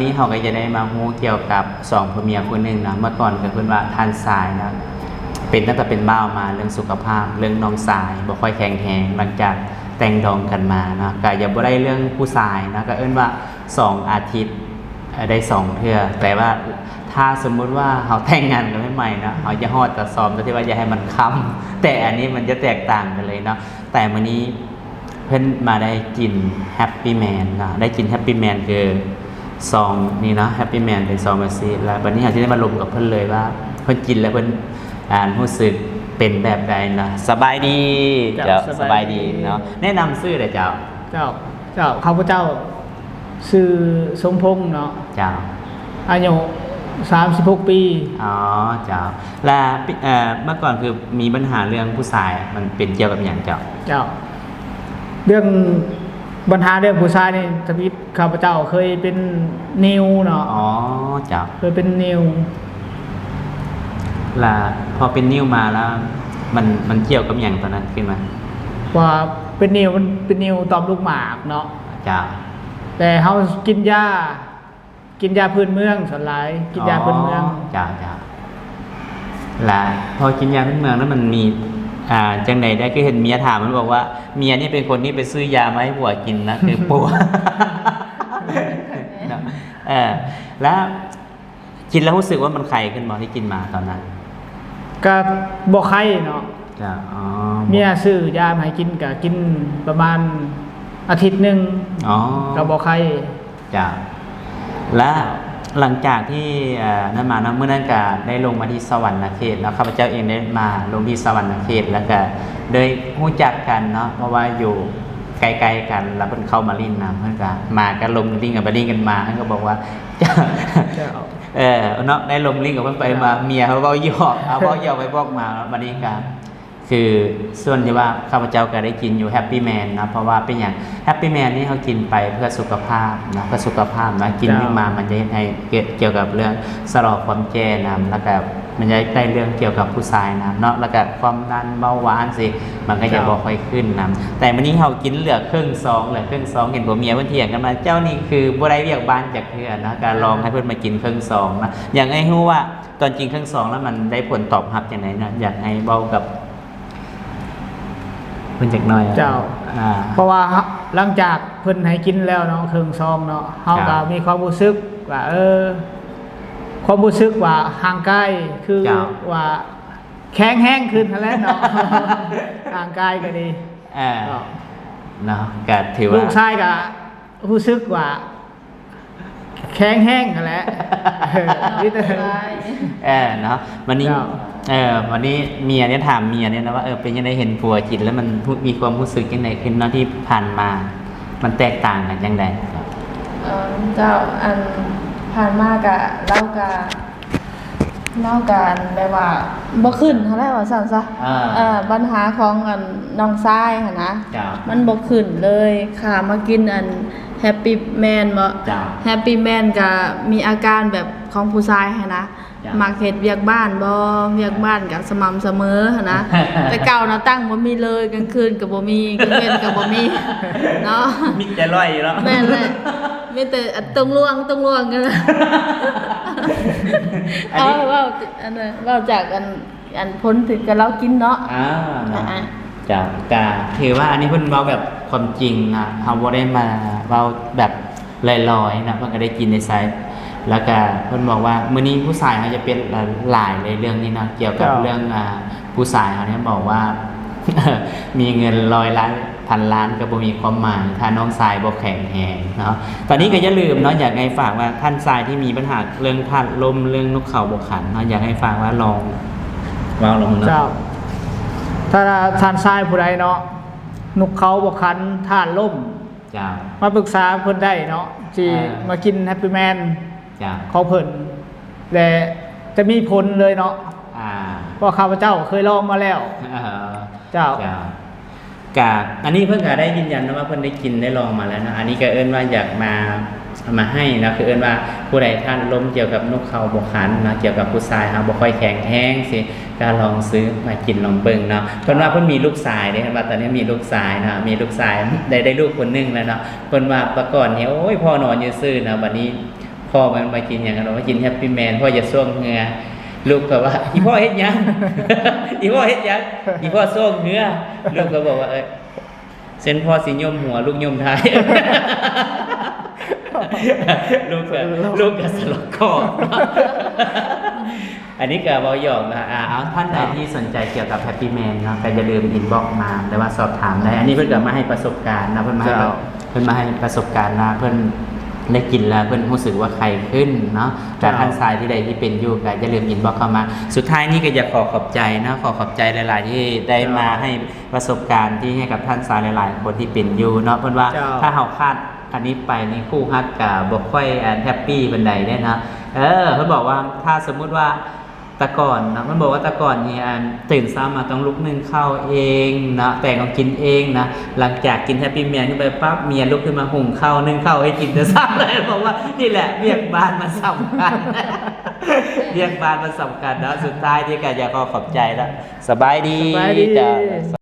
ນີ້ເຮົາກໍຈະໄດ້ມາຮູ້ກ່ຽວກັບສອງຜົວເມຍຄູ່ໜຶ່ງເນາະ. ເມື່ອກ່ອນກໍເພິ່ນວ່າທ່ານຊາຍເນາະ ເປັນຕັ້ງແຕ່ເປັນບ່າວມາ ເລື່ອງສຸຂະພາບ ເລື່ອງນ້ອງຊາຍບໍ່ຄ່ອຍແຂງແຮງ ຫຼັງຈາກແຕ່ງດອງກັນມາເນາະ ກໍຍັງບໍ່ໄດ້ເລື່ອງຜູ້ຊາຍເນາະ ກໍເອີ້ນວ່າສອງອາທິດ ເອີ ໄດ້ສອງເທື່ອ. ແຕ່ວ່າຖ້າສົມມຸດວ່າເຮົາແຕ່ງງານກັນໃໝ່ໆເນາະ ເຮົາຈະຮອດຈະຊອມ ແຕ່ທີ່ວ່າຢາກໃຫ້ມັນຄ່ຳ ແຕ່ອັນນີ້ມັນຈະແຕກຕ່າງກັນເລີຍເນາະ. ແຕ່ມື້ນີ້ ເພິ່ນມາໄດ້ກິນ Happy Man ເນາະ ໄດ້ກິນ Happy Man ຄືຊອງນີ້ເນາະ Happy Man ເປັນຊອງແບບຊີ້ ແລ້ວບັດນີ້ເຮົາຊິໄດ້ມາລົມກັບເພິ່ນເລີຍວ່າ ເພິ່ນກິນແລ້ວເພິ່ນ ອ່າ ຮູ້ສຶກເປັນແບບໃດເນາະ. ສະບາຍດີ ເຈົ້າ ເຈົ້າ ສະບາຍດີ ສະບາຍດີເນາະ. ແນະນຳຊື່ແດ່ເຈົ້າ. ເຈົ້າ ເຈົ້າ ຂ້າພະເຈົ້າຊື່ສົມພົງເນາະ. ເຈົ້າ. ອາຍຸສາມສິບຫົກປີ. ອໍ ເຈົ້າ. ແລ້ວ ເອີ ເມື່ອກ່ອນຄືມີບັນຫາເລື່ອງຜູ້ຊາຍ ມັນເປັນກ່ຽວກັບຫຍັງເຈົ້າ? ເຈົ້າ ເລື່ອງບັນຫາເລື່ອງຜູ້ຊາຍນີ້ ທຳອິດຂ້າພະເຈົ້າເຄີຍເປັນນິ້ວເນາະ. ອໍ ເຈົ້າ. ເຄີຍເປັນນິ້ວ. ແລ້ວພໍເປັນນິ້ວມາແລ້ວ ມັນ ມັນກ່ຽວກັບຫຍັງຕອນນັ້ນຂຶ້ນມາ? ວ່າເປັນນິ້ວ ມັນເປັນນິ້ວຕ່ອມລູກໝາກເນາະ. ເຈົ້າ. ແຕ່ເຮົາກິນຢາ ກິນຢາພື້ນເມືອງສ່ວນຫຼາຍ ກິນຢາພື້ນເມືອງ. ອໍ ເຈົ້າ ເຈົ້າ. ລະພໍກິນຢາພື້ນເມືອງແລ້ວມັນມີ ອ່າ ຈັ່ງໃດແດ່? ຄືເຫັນເມຍຖາມ ມັນບອກວ່າເມຍນີ້ເປັນຄົນທີ່ໄປຊື້ຢາມາໃຫ້ຜົວກິນນະ ຄືປົວເນາະ. ເອີ ລະກິນແລ້ວຮູ້ສຶກວ່າມັນໄຄຂຶ້ນບໍ່ ທີ່ກິນມາຕອນນັ້ນ? ກະບໍ່ໄຄເນາະ. ເຈົ້າ. ອໍ ເມຍຊື້ຢາມາໃຫ້ກິນ ກະກິນປະມານອາທິດໜຶ່ງ. ອໍ ກະບໍ່ໄຄ. ເຈົ້າ. ແລະ ຫຼັງຈາກທີ່ ເອີ ນັ້ນມາເນາະ ມື້ນັ້ນກະໄດ້ລົງມາທີ່ສະຫວັນນະເຂດເນາະ. ຂ້າພະເຈົ້າເອງໄດ້ມາລົງທີ່ສະຫວັນນະເຂດ ແລ້ວກະໄດ້ຮູ້ຈັກກັນເນາະ ເພາະວ່າຢູ່ໃກ້ໆກັນ ແລ້ວເພິ່ນເຂົ້າມາຫຼິ້ນນຳ ເພິ່ນກະມາກັນລົມກັນຫຼິ້ນກັນໄປຫຼິ້ນກັນມາ ເພິ່ນກະບອກວ່າ ເຈົ້າ ເຈົ້າ ເອີ ເນາະ ໄດ້ລົມຫຼິ້ນກັບເພິ່ນໄປມາ ເຈົ້າ ເມຍເຮົາເວົ້າຫຍອກ ເອົາເວົ້າຫຍອກໄປບອກມາ ບັດນີ້ກະ ຄືສ່ວນທີ່ວ່າຂ້າພະເຈົ້າກໍໄດ້ກິນຢູ່ Happy Man ເນາະ ເພາະວ່າເປັນຫຍັງ Happy Man ນີ້ເຮົາກິນໄປເພື່ອສຸຂະພາບເນາະ ເພື່ອສຸຂະພາບເນາະ ກິນຂຶ້ນມາມັນຈະເຮັດໃຫ້ເກີດກ່ຽວກັບເລື່ອງຊະລໍຄວາມແກ່ນຳ ແລ້ວກໍມັນຈະໄດ້ເລື່ອງກ່ຽວກັບຜູ້ຊາຍນຳເນາະ ແລ້ວກໍຄວາມດັນເບົາຫວານຊີ້ ມັນກໍຈະບໍ່ຄ່ອຍຂຶ້ນນຳ. ແຕ່ມື້ນີ້ເຮົາກິນເຫຼືອເຄິ່ງຊອງ ເຫຼືອເຄິ່ງຊອງ ເຫັນຜົວເມຍເພິ່ນຖຽງກັນວ່າ ເຈົ້ານີ້ຄືບໍ່ໄດ້ວຽກບ້ານຈັກເທື່ອນະ ກໍລອງໃຫ້ເພິ່ນມາກິນເຄິ່ງຊອງນະ. ຢາກໃຫ້ຮູ້ວ່າຕອນກິນເຄິ່ງຊອງແລ້ວມັນໄດ້ຜົນຕອບຮັບຈັ່ງໃດນະ ຢາກໃຫ້ເວົ້າກັບ ເພິ່ນຈັກໜ້ອຍ. ເຈົ້າ. ອ່າ ເພາະວ່າ ເຮົາ ຫຼັງຈາກເພິ່ນໃຫ້ກິນແລ້ວເນາະ ເຄິ່ງຊອງເນາະ ເຮົາກໍມີຄວາມຮູ້ສຶກວ່າ ເອີ ຄວາມຮູ້ສຶກວ່າຮ່າງກາຍຄື ເຈົ້າ ວ່າແຂງແຮງຂຶ້ນຫັ້ນແຫຼະເນາະ ຮ່າງກາຍກໍດີ. ເອີ ເນາະ ກໍຖືວ່າ ລູກຊາຍກໍຮູ້ສຶກວ່າ ແຂງແຮງຫັ້ນແຫຼະ ເອີ ມີແຕ່ ເອີ ເນາະ ບັດນີ້ ເຈົ້າ ເອີ ບັດນີ້ເມຍໄດ້ຖາມເມຍນີ້ນະວ່າ ເອີ ເປັນຈັ່ງໃດ ເຫັນຜົວກິນແລ້ວມັນຮູ້ ມີຄວາມຮູ້ສຶກຈັ່ງໃດຂຶ້ນເນາະ ທີ່ຜ່ານມາ ມັນແຕກຕ່າງກັນຈັ່ງໃດ? ເອີ ເຈົ້າ ອັນຜ່ານມາກະ ລາວກະ ລາວກະ ອັນ ແບບວ່າບໍ່ຂຶ້ນຫັ້ນແຫຼະ ວ່າຊັ້ນຊະ ເອີ ເອີ ບັນຫາຂອງ ອັນ ນ້ອງຊາຍຫັ້ນນະ ເຈົ້າ ມັນບໍ່ຂຶ້ນເລີຍ. ຂ້າມາກິນ ອັນ Happy Man ເນາະ ເຈົ້າ Happy Man ກະມີອາການແບບຂອງຜູ້ຊາຍຫັ້ນນະ ເຈົ້າ ມັກເຮັດວຽກບ້ານບໍ່ ວຽກບ້ານກະສະໝ່ຳສະເໝີຫັ້ນນະ ແຕ່ເກົ່ານະຕັ້ງບໍ່ມີເລີຍ ກາງຄືນກະບໍ່ມີ ກາງເວັນກະບໍ່ມີເນາະ ມີແຕ່ລອຍຢູ່ເນາະ. ແມ່ນແຫຼະ ມີແຕ່ ອັນ ຕົງລວງ ຕົງລວງກັນ ອັນນີ້ ເອົາ ເວົ້າ ອັນນັ້ນ ເວົ້າຈາກ ອັນ ອັນຜົນຖືກກັບລາວກິນເນາະ. ອ່າ ເນາະ ອ່າ ເຈົ້າ ກະຖືວ່າອັນນີ້ເພິ່ນເວົ້າແບບຄວາມຈິງນະ ເຮົາບໍ່ໄດ້ມາເວົ້າແບບລອຍໆນະ ເພິ່ນກໍໄດ້ກິນໄດ້ໃຊ້ ແລ້ວກະເພິ່ນບອກວ່າ ມື້ນີ້ຜູ້ຊາຍເຮົາຈະເປັນຫຼາຍໃນເລື່ອງນີ້ເນາະ ກ່ຽວກັບ ເຈົ້າ ເລື່ອງ ອ່າ ຜູ້ຊາຍເຮົານີ້ບອກວ່າ ມີເງິນຮ້ອຍລ້ານ ພັນລ້ານກໍບໍ່ມີຄວາມໝາຍ ຖ້ານ້ອງຊາຍບໍ່ແຂງແຮງເນາະ. ຕອນນີ້ກໍຢ່າລືມເນາະ ຢາກໃຫ້ຝາກວ່າທ່ານຊາຍທີ່ມີບັນຫາເລື່ອງທາດລົມ ເລື່ອງນົກເຂົາບໍ່ຂັນເນາະ ຢາກໃຫ້ຝາກວ່າລອງເວົ້າລອງເນາະ. ເຈົ້າ ຖ້າທ່ານຊາຍຜູ້ໃດເນາະ ນົກເຂົາບໍ່ຂັນ ທາດລົມ ເຈົ້າ ມາປຶກສາເພິ່ນໄດ້ເນາະ ທີ່ ເອີ ມາກິນ Happy Man ເຈົ້າ ຂອງເພິ່ນ ແລະ ຈະມີຜົນເລີຍເນາະ ອ່າ ເພາະຂ້າພະເຈົ້າເຄີຍລອງມາແລ້ວ. ເອີ ເຈົ້າ ເຈົ້າ ກະ ອັນນີ້ເພິ່ນກະໄດ້ຢືນຢັນນະວ່າເພິ່ນໄດ້ກິນໄດ້ລອງມາແລ້ວເນາະ ອັນນີ້ກະເອີ້ນວ່າຢາກມາ ມາໃຫ້ເນາະ ຄືເອີ້ນວ່າຜູ້ໃດທາດລົມກ່ຽວກັບນົກເຂົາບໍ່ຂັນເນາະ ກ່ຽວກັບຜູ້ຊາຍເຮົາບໍ່ຄ່ອຍແຂງແຮງຊີ້ ກະລອງຊື້ມາກິນລອງເບິ່ງເນາະ. ເພິ່ນວ່າເພິ່ນມີລູກຊາຍເດ້ ເພິ່ນວ່າຕອນນີ້ມີລູກຊາຍເນາະ ມີລູກຊາຍ ໄດ້ ໄດ້ລູກຄົນໜຶ່ງແລ້ວເນາະ. ເພິ່ນວ່າແຕ່ກ່ອນນີ້ ໂອ້ຍ ພໍ່ນອນຢູ່ຊື່ເນາະ ບັດນີ້ ພໍ່ມັນມາກິນຫຍັງເນາະ ມາກິນແຮັບປີແມນ ພໍ່ຢາກຊ່ວງເຫື່ອ ລູກກໍວ່າ ອີ່ພໍ່ເຮັດຫຍັງ ອີ່ພໍ່ເຮັດຫຍັງ ອີ່ພໍ່ຊ່ວງເຫື່ອ ລູກກໍບອກວ່າ ເອີ ເຊັ່ນພໍ່ຊິຍົມຫົວ ລູກຍົມທ້າຍ ລູກກໍ ລູກກໍສະຫຼົກຂອບ ອັນນີ້ກໍເວົ້າຫຍອກນະ ອາ ເອົາ ທ່ານໃດທີ່ສົນໃຈກ່ຽວກັບແຮັບປີແມນເນາະ ກໍຢ່າລືມອິນບັອກມາ ຫຼືວ່າສອບຖາມໄດ້ ອັນນີ້ເພິ່ນກໍມາໃຫ້ປະສົບການນະ ເພິ່ນມາໃຫ້ ເຈົ້າ ເພິ່ນມາໃຫ້ປະສົບການວ່າເພິ່ນໄດ້ກິນແລ້ວ ເພິ່ນຮູ້ສຶກວ່າໄຄຂຶ້ນເນາະ ແຕ່ ເຈົ້າ ທ່ານຊາຍທີ່ໃດທີ່ເປັນຢູ່ກໍຢ່າລືມອິນບັອກເຂົ້າມາ ສຸດທ້າຍນີ້ກໍຢາກຂໍຂອບໃຈເນາະ ຂໍຂອບໃຈຫຼາຍໆ ທີ່ໄດ້ ເຈົ້າ ມາໃຫ້ປະສົບການທີ່ໃຫ້ກັບທ່ານຊາຍຫຼາຍໆ ຄົນທີ່ເປັນຢູ່ເນາະ ເພິ່ນວ່າ ເຈົ້າ ຖ້າເຮົາຂາດອັນນີ້ໄປນີ້ ຄູ່ຮັກກໍບໍ່ຄ່ອຍ ອັນ ແຮັບປີປານໃດເດ້ເນາະ ເອີ ເພິ່ນບອກວ່າ ຖ້າສົມມຸດວ່າ ແຕ່ກ່ອນເນາະ ມັນບອກວ່າແຕ່ກ່ອນນີ້ ອັນ ຕື່ນເຊົ້າມາຕ້ອງລຸກໜຶ້ງເຂົ້າເອງເນາະ ແຕ່ງຂອງກິນເອງນະ ຫຼັງຈາກກິນແຮັບປີແມນຂຶ້ນໄປປັບ ເມຍລຸກຂຶ້ນມາຫຸງເຂົ້າ ໜຶ້ງເຂົ້າໃຫ້ກິນແຕ່ເຊົ້າເລີຍ ບອກວ່ານີ້ແຫຼະວຽກບ້ານມັນສຳຄັນ ວຽກບ້ານມັນສຳຄັນເນາະ ສຸດທ້າຍນີ້ກໍຢາກຂໍຂອບໃຈລະ ສະບາຍດີ ສະບາຍດີ ເຈົ້າ.